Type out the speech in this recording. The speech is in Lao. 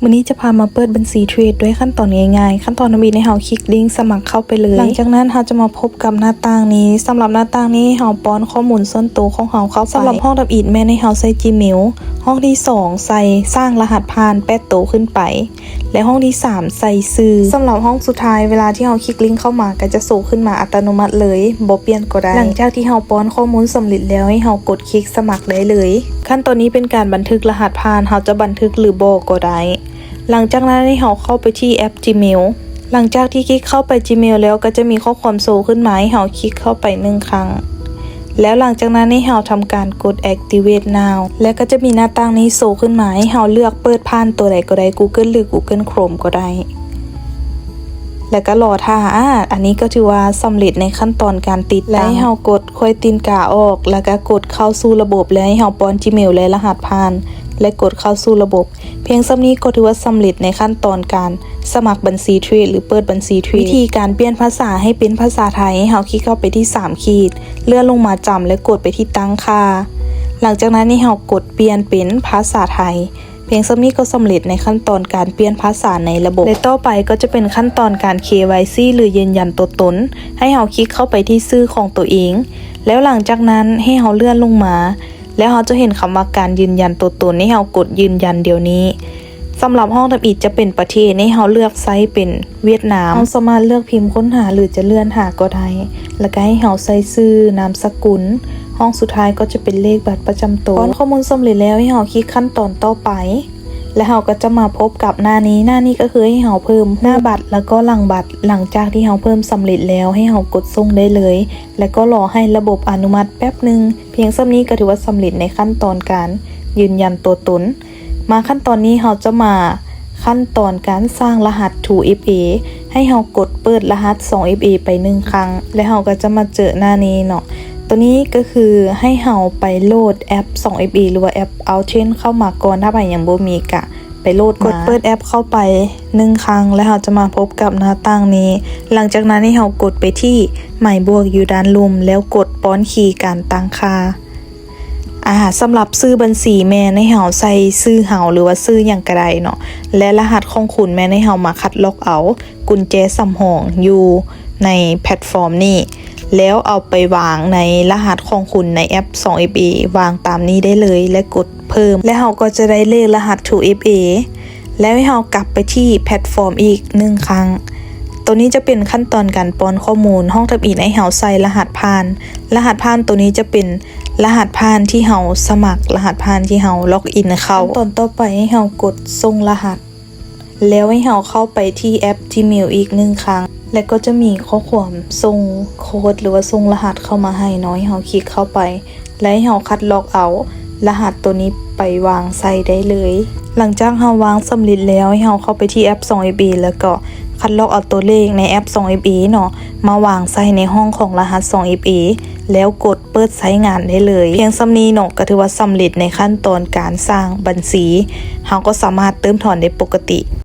ມື້ນີ້ຈະພາມາເປີດບັນຊີເທຣດດ້ວຍຂັ້ນຕອນງ່າຍໆ. ຂັ້ນຕອນທຳອິດໃຫ້ເຮົາຄລິກລິ້ງສະໝັກເຂົ້າໄປເລີຍ. ຫຼັງຈາກນັ້ນເຮົາຈະມາພົບກັບໜ້າຕ່າງນີ້. ສຳລັບໜ້າຕ່າງນີ້ເຮົາປ້ອນຂໍ້ມູນສ່ວນໂຕຂອງເຮົາເຂົ້າໄປ. ສຳລັບຫ້ອງທຳອິດແມ່ນໃຫ້ເຮົາໃສ່ Gmail, ຫ້ອງທີສອງໃສ່ສ້າງລະຫັດຜ່ານແປດໂຕຂຶ້ນໄປ ແລະ ຫ້ອງທີສາມໃສ່ຊື່. ສຳລັບຫ້ອງສຸດທ້າຍ ເວລາທີ່ເຮົາຄລິກລິ້ງເຂົ້າມາກໍຈະໂຊຂຶ້ນມາອັດຕະໂນມັດເລີຍ, ບໍ່ປ່ຽນກໍໄດ້. ຫຼັງຈາກທີ່ເຮົາປ້ອນຂໍ້ມູນສຳເລັດແລ້ວ ໃຫ້ເຮົາກົດຄລິກສະໝັກໄດ້ເລີຍ. ຂັ້ນຕອນນີ້ເປັນການບັນທຶກລະຫັດຜ່ານ, ເຮົາຈະບັນທຶກຫຼືບໍ່ກໍໄດ້. ຫຼັງຈາກນັ້ນໃຫ້ເຮົາເຂົ້າໄປທີ່ແອັບ Gmail. ຫຼັງຈາກທີ່ຄລິກເຂົ້າໄປ Gmail ແລ້ວ ກໍຈະມີຂໍ້ຄວາມໂຊຂຶ້ນມາໃຫ້ເຮົາຄລິກເຂົ້າໄປໜຶ່ງຄັ້ງ. ແລ້ວຫຼັງຈາກນັ້ນໃຫ້ເຮົາທຳການກົດ Activate Now ແລ້ວກໍຈະມີໜ້າຕ່າງນີ້ໂຊຂຶ້ນມາໃຫ້ເຮົາເລືອກເປີດຜ່ານຕົວໃດກໍໄດ້, Google ຫຼື Google Chrome ກໍໄດ້. ແລ້ວກໍລໍຖ້າ. ອາ ອັນນີ້ກໍຖືວ່າສຳເລັດໃນຂັ້ນຕອນການຕິດຕັ້ງ. ແລ້ວໃຫ້ເຮົາກົດຂວ້າຍຕີນກາອອກ, ແລ້ວກໍກົດເຂົ້າສູ່ລະບົບ, ແລ້ວໃຫ້ເຮົາປ້ອນ Gmail ແລະ ລະຫັດຜ່ານ ແລະ ກົດເຂົ້າສູ່ລະບົບ. ພຽງສ່ຳນີ້ກໍຖືວ່າສຳເລັດໃນຂັ້ນຕອນການສະໝັກບັນຊີເທຣດ ຫຼື ເປີດບັນຊີເທຣດ. ວິທີການປ່ຽນພາສາໃຫ້ເປັນພາສາໄທ, ໃຫ້ເຮົາຄລິກເຂົ້າໄປທີ່ສາມຂີດ, ເລື່ອນລົງມາຈຳ ແລະ ກົດໄປທີ່ຕັ້ງຄ່າ. ຫຼັງຈາກນັ້ນໃຫ້ເຮົາກົດປ່ຽນເປັນພາສາໄທ. ພຽງສ່ຳນີ້ກໍສຳເລັດໃນຂັ້ນຕອນການປ່ຽນພາສາໃນລະບົບ. ແລະ ຕໍ່ໄປກໍຈະເປັນຂັ້ນຕອນການ KYC ຫຼື ຢືນຢັນຕົວຕົນ. ໃຫ້ເຮົາຄລິກເຂົ້າໄປທີ່ຊື່ຂອງຕົວເອງ, ແລ້ວຫຼັງຈາກນັ້ນໃຫ້ເຮົາເລື່ອນລົງມາ ແລ້ວເຮົາຈະເຫັນຄຳວ່າການຢືນຢັນຕົວຕົນ, ໃຫ້ເຮົາກົດຢືນຢັນດຽວນີ້. ສຳລັບຫ້ອງທຳອິດຈະເປັນປະເທດ, ໃຫ້ເຮົາເລືອກໃຊ້ເປັນຫວຽດນາມ. ເຮົາສາມາດເລືອກພິມຄົ້ນຫາ ຫຼື ຈະເລື່ອນຫາກໍໄດ້, ແລ້ວກໍໃຫ້ເຮົາໃສ່ຊື່, ນາມສະກຸນ, ຫ້ອງສຸດທ້າຍກໍຈະເປັນເລກບັດປະຈຳໂຕ. ປ້ອນຂໍ້ມູນສຳເລັດແລ້ວ, ໃຫ້ເຮົາຄລິກຂັ້ນຕອນຕໍ່ໄປ, ແລ້ວເຮົາກໍຈະມາພົບກັບໜ້ານີ້. ໜ້ານີ້ກໍຄືໃຫ້ເຮົາເພີ່ມໜ້າບັດ ແລ້ວກໍຫຼັງບັດ. ຫຼັງຈາກທີ່ເຮົາເພີ່ມສຳເລັດແລ້ວ, ໃຫ້ເຮົາກົດສົ່ງໄດ້ເລີຍ, ແລ້ວກໍລໍໃຫ້ລະບົບອະນຸມັດແປັບໜຶ່ງ. ພຽງສ່ຳນີ້ກໍຖືວ່າສຳເລັດໃນຂັ້ນຕອນການຢືນຢັນຕົວຕົນ. ມາຂັ້ນຕອນນີ້ເຮົາຈະມາຂັ້ນຕອນການສ້າງລະຫັດ two F A. ໃຫ້ເຮົາກົດເປີດລະຫັດ two F A ໄປໜຶ່ງຄັ້ງ ແລ້ວເຮົາກໍຈະມາເຈີໜ້ານີ້ເນາະ. ໂຕນີ້ກໍຄືໃຫ້ເຮົາໄປໂຫຼດແອັບ two F A ຫຼືວ່າແອັບ Auth ເຂົ້າມາກ່ອນ. ຖ້າໃຜຍັງບໍ່ມີກະໄປໂຫຼດມາ. ກົດເປີດແອັບເຂົ້າໄປໜຶ່ງຄັ້ງ ແລ້ວເຮົາຈະມາພົບກັບໜ້າຕ່າງນີ້. ຫຼັງຈາກນັ້ນໃຫ້ເຮົາກົດໄປທີ່ໝາຍບວກຢູ່ດ້ານລຸ່ມ ແລ້ວກົດປ້ອນຄີການຕັ້ງຄ່າ. ອາ ສຳລັບຊື່ບັນຊີແມ່ນໃຫ້ເຮົາໃສ່ຊື່ເຮົາ ຫຼືວ່າຊື່ຫຍັງກໍໄດ້ເນາະ ແລະ ລະຫັດຂອງຄຸນແມ່ນໃຫ້ເຮົາມາຄັດລອກເອົາກຸນແຈສຳຮອງຢູ່ໃນແພລດຟອມນີ້ ແລ້ວເອົາໄປວາງໃນລະຫັດຂອງຄຸນໃນແອັບ two F A ວາງຕາມນີ້ໄດ້ເລີຍ ແລະ ກົດເພີ່ມ ແລ້ວເຮົາກໍຈະໄດ້ເລກລະຫັດ two F A ແລ້ວໃຫ້ເຮົາກັບໄປທີ່ແພລດຟອມອີກໜຶ່ງຄັ້ງ. ໂຕນີ້ຈະເປັນຂັ້ນຕອນການປ້ອນຂໍ້ມູນ. ຫ້ອງທຳອິດໃຫ້ເຮົາໃສ່ລະຫັດຜ່ານ. ລະຫັດຜ່ານໂຕນີ້ຈະເປັນ ລະຫັດຜ່ານທີ່ເຮົາສະໝັກ, ລະຫັດຜ່ານທີ່ເຮົາລັອກອິນເຂົ້າ. ຂັ້ນຕອນຕໍ່ໄປໃຫ້ເຮົາກົດສົ່ງລະຫັດ ແລ້ວໃຫ້ເຮົາເຂົ້າໄປທີ່ແອັບ Gmail ອີກໜຶ່ງຄັ້ງ ແລະ ກໍຈະມີຂໍ້ຄວາມສົ່ງໂຄດ ຫຼືວ່າສົ່ງລະຫັດເຂົ້າມາໃຫ້ເນາະ. ໃຫ້ເຮົາຄລິກເຂົ້າໄປ ແລະ ໃຫ້ເຮົາຄັດລອກເອົາລະຫັດໂຕນີ້ໄປວາງໃສ່ໄດ້ເລີຍ. ຫຼັງຈາກເຮົາວາງສຳເລັດແລ້ວ ໃຫ້ເຮົາເຂົ້າໄປທີ່ແອັບ two F A ແລ້ວກໍຄັດລອກເອົາຕົວເລກໃນແອັບ two F A ເນາະ ມາວາງໃສ່ໃນຫ້ອງຂອງລະຫັດ two F A ແລ້ວກົດ ເປີດໃຊ້ງານໄດ້ເລີຍ. ພຽງສ່ຳນີ້ເນາະ ກໍຖືວ່າສຳເລັດໃນຂັ້ນຕອນການສ້າງບັນຊີ. ເຮົາກໍສາມາດເຕີມຖອນໄດ້ປົກກະຕິ.